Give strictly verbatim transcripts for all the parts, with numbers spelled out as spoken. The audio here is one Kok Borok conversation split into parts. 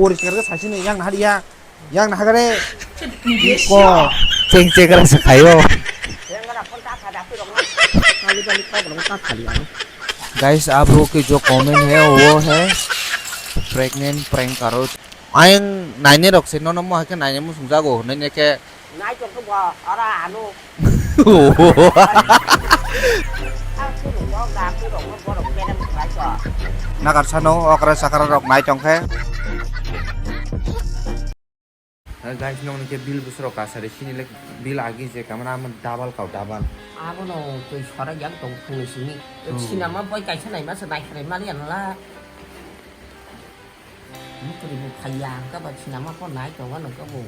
Pori kar ke sasi ni yang nahar ya. Yang nahar kare. Ko. Ceng ceng kare se khayo. Guys, आप लोग के जो कमेंट है वो है प्रेग्नेंट प्रैंक करो। Ayang naine rok se nono mo hake naine mo sungjago, naine ke. Nai tong khe bo ora anu. Ang suru kok da, ang suru kok borok kene mo khlai kok. Nakar sano okra sakra rok nai tong khe. Guys, nokni khe bill bwswrok kasari sini le bill agi je kamana amo double kau double. Abono twi sora yak tong phungni simi. Hmm. Sinama boi kaisa naima se nai khlai mani anla. Mukri bo phaiya, ang kabo sinama ko nai tongo nang kabo.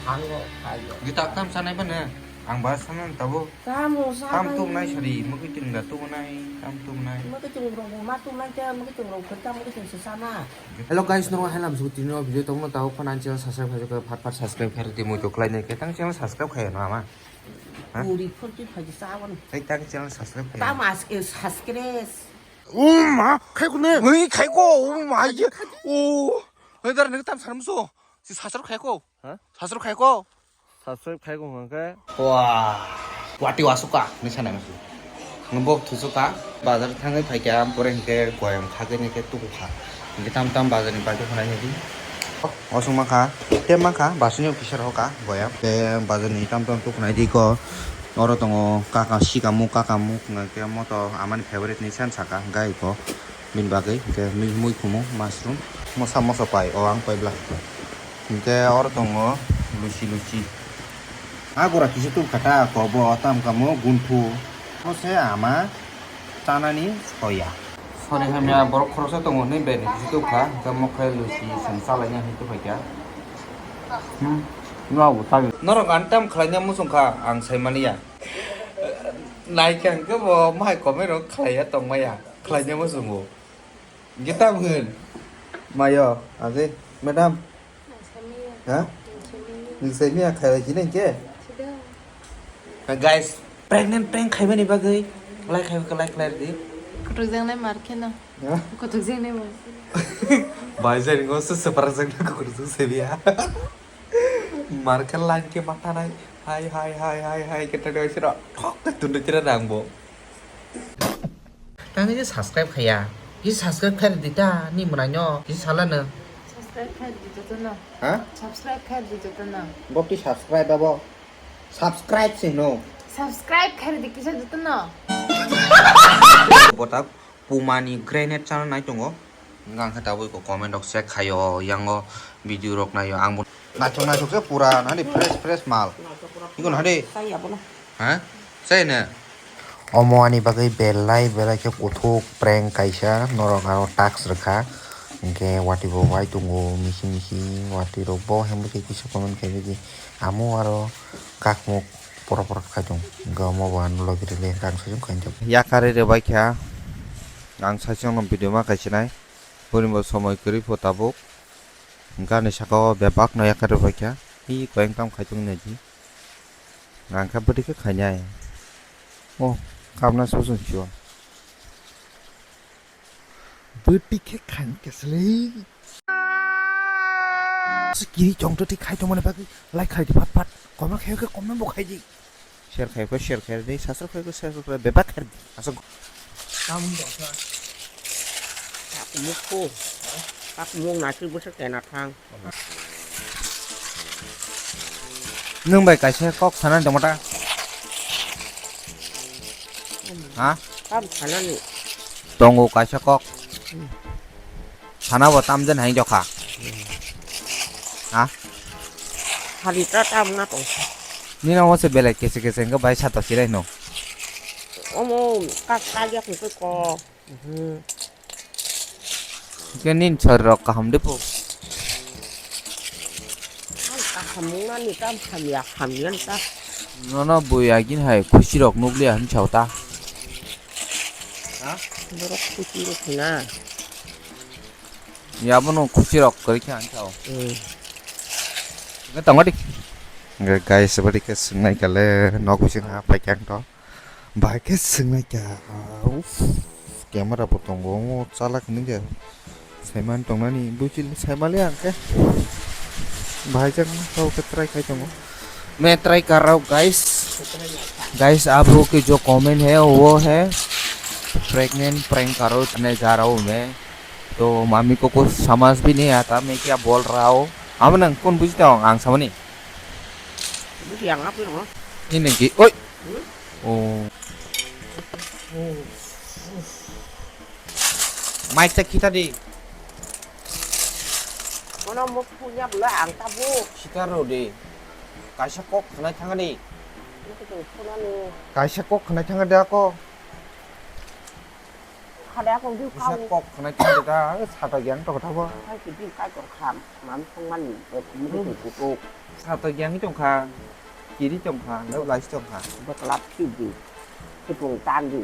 Hango phaiyo. Gita kam sanai bane, ang ba sanang tabo. Tamo sa. Kam bai. Tum nai sari, mukri tung da tum nai, kam tum nai. Mukri tung rong ma tum nai te, mukri tung rong khata, mukri tung sesama. Hello guys, norok halam sugu tini o video tongmo tabo phone ang channel subscribe khai jokha, phat phat subscribe khai rwdi, muitu khlai nai khe tang channel subscribe khai no ama. Ha? Puri phone twi phai sa wan. Tei tang channel subscribe khai. Tamo as ke subscribe. Uma, khai ko ne? Mui khai ko, uma, ye. O. Hei, dar ne tam sanam so. Si sasar khai ko. Ha? Sasar khai ko. Subscribe khai ko hwnkhe. Wah. Wati wasuka, ni sana nasi. Ngbo thusuka, bazar thangai phaikya, pore hwnkhe goyam khagwi ni khe tuku kha. Hwnkhe tam tam bazar ni bagwi hwnai nai di. Osong ma kha, tem ma kha, basini officer hoka, goyam. Te bazar ni tam tam tuku nai di ko. Oro tongo kaka, sikamu, kakamu, hwnkhe moto amani favorite ni san saka, gai ko. Bini bagwi hwnkhe mui, mui khumu, mushroom, mosa moso pai, o ang pai bla. Hwnkhe oro tongo luchi luchi. A gura kisa tubkha ta, kobo, tam kamo, gunthu. O se ama chanani soya. Sorry, hamya, borok khoroksa tongo hwnwi bini kisa tubkha, hwnkhe mokhe luchi chwng chalaina hwnwi tubkhaikha. Hmm, no, bo chali. Norok ani tam khlaina muchungkha, ang saimaniya. Naikhe hwnkhe bo mahai comment rok khlaiya tongmaya. Khlaina muchungo. Hwnkhe tam hwn? Mayo, age, madam. Ha? Nung sai miya khlai khe nai khe? Ha, guys, pregnant prank khaimani bagwi like khai, like khlai di. Kutuk jang nai mar kheno. Ha? Kutuk jang nai mar. Bai jani ngo se se parak jang nai kutuk jang se biya. Mar khe line khe ma thanai. Hai, hai, hai, hai, hai, khe thanai sira. Thok khe tundui tira nang bo. Tang je subscribe khaya. Ki subscribe khai di ta ni mwnai no. Ki sala no. Subscribe khai di joto no. Ha? Subscribe khai di joto no. Bo ki subscribe abo. Subscribe se no. Subscribe khai di kisa joto no. Botak pumani grenade chana nai tongo. Hwnkhe ang khe tabuk iko comment rok check khaio, yango video rok naio, ang bo naithok naithok se pura nani fresh fresh mal. Iko nadi? Chai abono. Ha? Chai ne? Omo ani bagwi belai belai khe kuthuk prank kaisa norok aro task rwkha. Hwnkhe watwi bo wai tongo misi misi watwi rok bo hembai khe kisa comment khaidi amo aro kakmuk pora pora khai tong. Hwnkhe omo bo ano logi rwli hwnkhe ang saichung khainai. Yakarwi rwbai kha ang saichung no video ma kaisinai. Poribo somoi kwrwi pho tabuk. Hwnkhe ani saka o bebak no yakarwi bai kha. I koyang tam khai tong nai di. Ang khe bwtwi khe khainai. O, kapna susung sio. Bwtwi khe khain kesle. Kiri chong to thik khai tongmani bagwi like khai di phat phat. Comment khai khe comment bo khai di. Share khai khe share khai di, subscribe khai khe subscribe bebak khai di. Asok. Kamu dong sa. Tak mukhu. Tak mung nasi busa kena thang. Nwng bai kaisa kok sanani tongma ta? Ha? Tam sanani. Tongo kaisa kok. Hmm. Sana bo tam jen hai jokha. Hmm. Ha? Hari ta tam na tong. Nina mo se belai kese kese hwnkhe bai sato sirai no. Omo kak kak yak hwnkhe ko. Mhm. Hwnkhe nini sori rok kaham de po? Ang kaham wngmani ta hamya, hamya ta. Nono bui agin hai khusi rok nukliya hinwi sao ta. Ha? Borok khusi rok hina. Yabono khusi rok kwrwi khe hinwi sao. Hmm. Hwnkhe tongo di. Hwnkhe guys, bwrwi khe swngnai kale nok bising ha paikha ang to. Bahai khe swngnai kha, uff, camera bo tongo, omo chalak hinwi khe Saiman tongnani buchil saimali ang khe. Bahai jak tau khe try khai tongo. मैं ट्राई कर रहा हूँ guys. Guys, आप लोगों के जो कमेंट है वो है प्रेग्नेंट प्रैंक करो करने जा रहा हूँ मैं। तो मम्मी को कुछ समझ भी नहीं आता मैं क्या बोल रहा हूँ। Amo nang kun bujita ang samani. Buji ang apa no? Ini ki, oi. Hmm? Oh. Hmm. Mic check kita di. Kono muk punya bela ang tabu. Sitaro di. Kaisa kok khnai thangani. Ini tu punani. Kaisa kok khnai thangani ako. Khade ako di Kaisa kau. Kok khnai thangani da. Sata yang to kotha bo. Hai kidi kai to kham. Mam songman. Muk tu kutuk. Sata yang tongkha. Kiri tongkha, lab lais tongkha. Baklap sidi. Sipung tandi.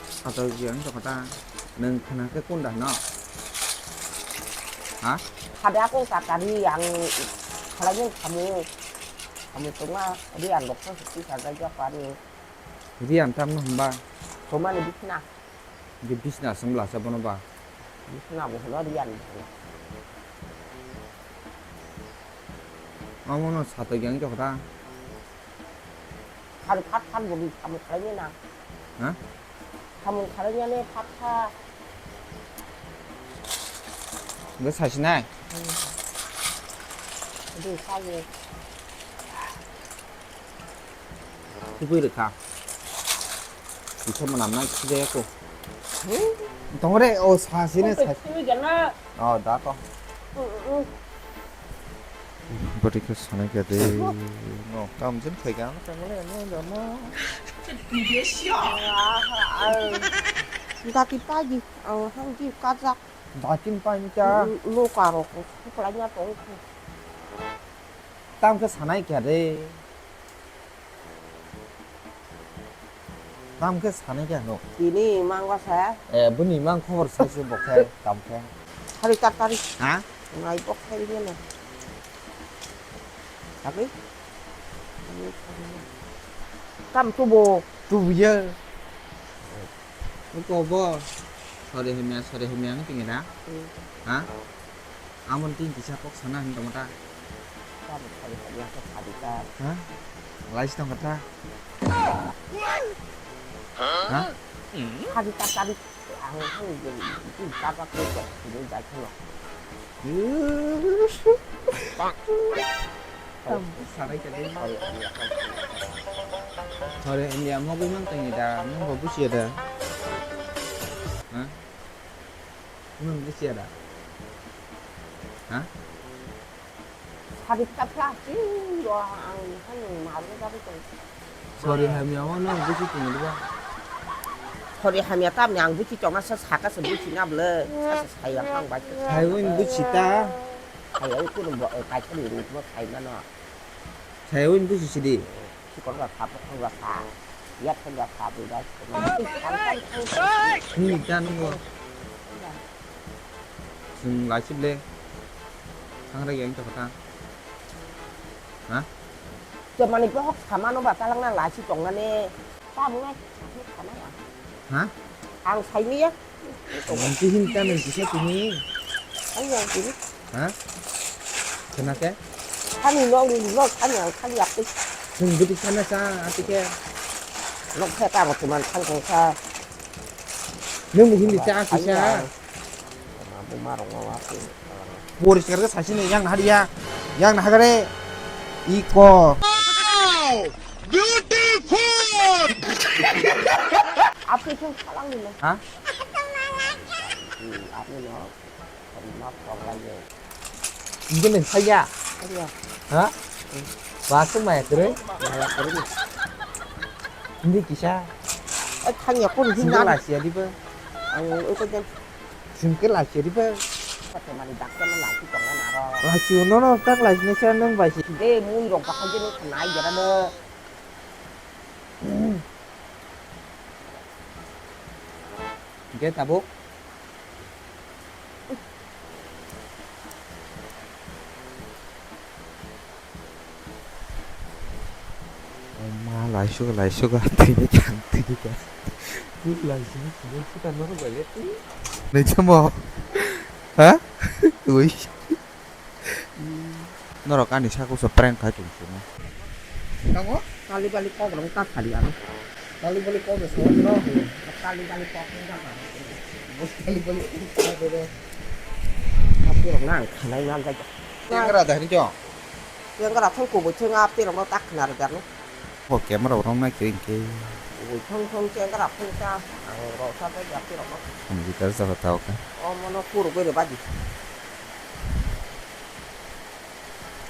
Sato jiyang tongkha ta. Nang khana khe kunda no? Ha? Khade ako tatari ang khalai nang khamu. Khamu tongma, ri ang doktor sisi sagai japani. Ri ang tam no hamba? Somani bisna. Di bisna sung bla sa bono ba. Bisna bo holo riyan. Amo no sato yang jok ta. Khar phat phat bo bi samung khalai na. Ha? Samung khalai ne phat phat. Ga sa sinai. Hmm. Di sa ye. Tubui rwkha. Kisa mwnam nai khide ko. Hmm? Tongre o sa sini sa. Tubui gana. Oh, da to. Hmm, hmm. Bari khe sanai khe de. No, kam jin khai ga, kam le no da mo. Gati pagi, oh, hang di kajak. Dakin pa ni cha. Lo karo ko, khlai na tong. Tam khe sanai khe de. Tam khe sanai khe no. Tini mang ba sa. Eh, buni mang khobor sai se bo khe tam khe. Hari tar tari. Ha? Ngai bok khai ni na. Tapi. Tam tu bo. Tu ye. Ko bo. Sore hemya, sore hemya ngi tingi da. Hmm. Ha? Amon tin kisa kok sana hin tongta. Kari kari kari yang kok kari kar. Ha? Lais tong kata. Ha? Kari kar kari. Ang hang jeng tin kar kar kok kok kiri jai kano. Sarai kari. Sore India mo bui mang tangi da, mo bo busi da. Ha? Nung bisi ada? Ha? Sari kapla si yo ang han maru dari tu. Sori hamya mo nung bisi tu ni ba. Sori hamya tam yang bisi chong asa saka se bisi na ble. Asa saya pang ba. Hai win bisi ta. Hai win tu bo kai kali ru bo kai mana. Sai win busi sidi. Sikon ga kha, bokong ga kha. Yat ga kha, bu ga. Ni ta nungo. Sung laisip le. Thang ra yang to kata. Ha? Jemani bohok samano ba talang na laisi tong na ne. Tabunai, tabunai khana ya. Ha? Ang saini ya. Nanti hin ta nanti sa tini. Ang yang tini. Ha? Kena ke? Kani lo ni lo kani ang kani apik. Sung gidi sana sa ati ke. Lo ke ta mo tuman kang kang sa. Nung hindi ta ati sa. Buma rong ma wa phi. Poriskar khe saisini yang nahari ya. Yang nahagare. Iko. Beautiful. Apni thung salang ni. Ha? Hmm, apni no. Nok tong lai ye. Hindi men saya. Iya. Ha? Ba tu maya kere. Maya kere. Hindi kisa. Eh, thang ya pun hindi. Singke lasia di ba. Ang itu kan. Singke lasia di ba. Pati mani daksa na lasi tong na ro. Lasi no no tak lasi ne sa nang ba si. De mui rok ba haje no nai jara mo. Ge tabuk. O ma, laisuga, laisuga, tini kang, tini kang. Laisuga, tini kang, tini kang. Nai chamo. Ha? Ui. Norok ani sak usa prank khai tong simo. Tamo? Kali bali kok rong ta khali ano. Kali bali kok rong so no. Kali bali kok rong ta khali. Kali bali kok rong ta khali. Tapi rong nang khalai nang jai. Yang kara dah ni jo. Yang kara thong ko bo thong ap ti rong ta khna ro jar no. O camera rok nai khe hwnkhe. Ui thong thong khe wngkha rok thong cha. Ang rok sa tei jak twi rok no. Ang jikar sa tao kha. O mono kuruk bai rw baji.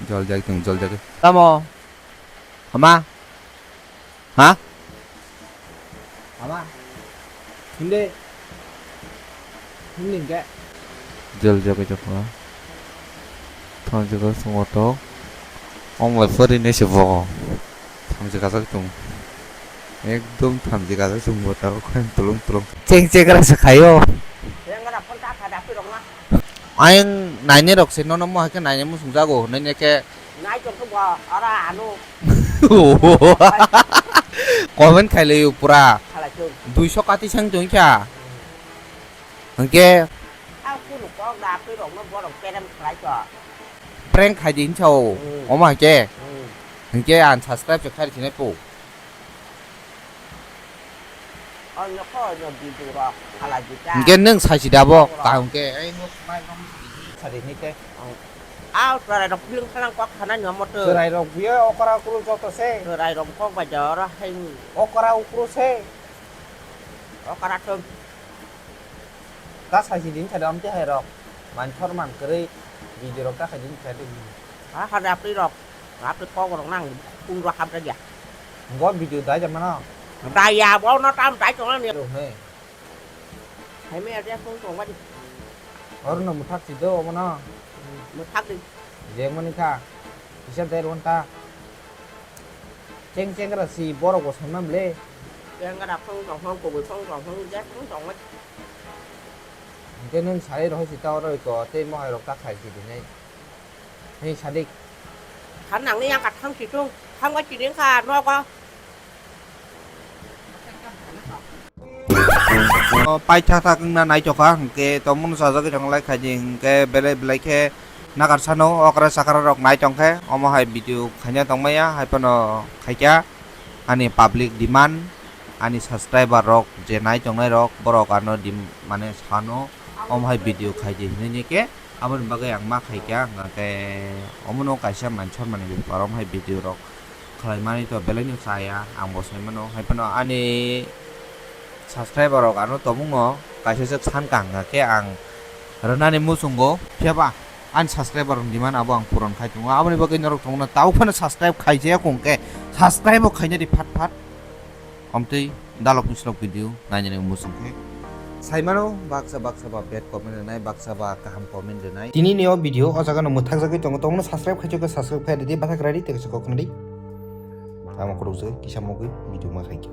Jol jak tung, jol jak. Tamo? Hama? Ha? Ama. Hindi. Hindi ke. Jol jagoi jokla. Thamjika sungwa tok. Ong bai pori ne se bo. Thamjika sak tung. Ekdom thamjika sak tung bo ta khen tulung tulung. Cheng cheng ra sa khayo. Yang kena pun tak ada pi rok na. Ayang naine rok se nono mo hai khe naine musung jago hinui ne khe. Nai tong khe bo ora anu. Comment khai laio pura. Khalai tong. Duiso kati sang tong kha. Hwnkhe. Ang kunu kok da twi rok no borok kerem khlai to. Prank khai di hinsa o. Hmm. Omo hai khe. Hmm. Hwnkhe ang subscribe se khai rw sinai po. Onno kho onno video rok khalai di ta. Hwnkhe nwng sai si da bo, kaham khe. Sadi ni te. A chwrai rok biling khalang kok khana ni omo to. Chwrai rok biyo okra ukru joto se. Chwrai rok kok bai jora hai. Okra ukru se. Okra to. Ta sai si din sadi amte hai rok. Man thor man kwrwi video rok ta khai din sadi. Ha ha rapri rok. Rapri kok rok nang pung rok ham ka dia. Go video dai jama no. Dai ya bo no tam dai tong ni. Lo he. Hai me aja pung tong wadi. Oro no muthak si do omo no. Muthak di. Je mani kha. Kisa der won ta. Cheng cheng ra si borok bo sanmam le. Cheng ra phung tong phung kubui phung tong phung je phung tong wadi. Hingke nwng sai rohoi si ta oro iko tei mohai rok ta khai si dinai. Hei sadik. Khan nangni yang kathang situng, thang bai chini wngkha nogo. O paitha thak wngna naitokha, hwnkhe tongmung sajagwi thanglaikha di, hwnkhe belai belai khe nakarsano okra chakra rok naitongkhe, omo hai video khaina tongmaya, haiphano khaikha ani public demand, ani subscriber rok je naitongnai rok borok ano dim-, mane sano omo hai video khaidi hinwi khe. Aboni bagwi ang ma khaikha, hwnkhe omono kaisa manchormani bepar, omo hai video rok khlaimani to belaino chaya, ang bo saimano, haiphano ani subscriber rok ano tongmungno kaisa se sankha, hwnkhe ang rwnani muchungo, phiyaba ani subscriber rokni demand abo ang puron khai tongo, aboni bagwi norok tongmano tabuk phano subscribe khaijaya kho, hwnkhe subscribe bo khaina di phat phat. Omtwi dalok ni slok video nainani muchung khe. Saimano baksa baksa ba bad comment rwnai, baksa ba kaham comment rwnai. Tini ni o video o jaga no mwthak jagwi tongo, tongno subscribe khai chukha, subscribe khai rwdi, bathak radi tei kaisa kok khna di. Tamo kwrwk jagwi kisa mogwi video ma khai khe.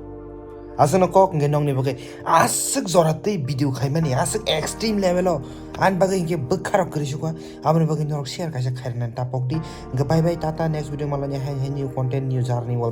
Aswkno kok hwnkhe nokni bagwi aswk jora twi video khaimani, aswk extreme level o, ani bagwi hwnkhe bwkha rok kwrwi sukha, aboni bagwi norok share kaisa khairwnani tapok di. Hwnkhe bye bye, tata, next video malani hai hai new content, new journey, wal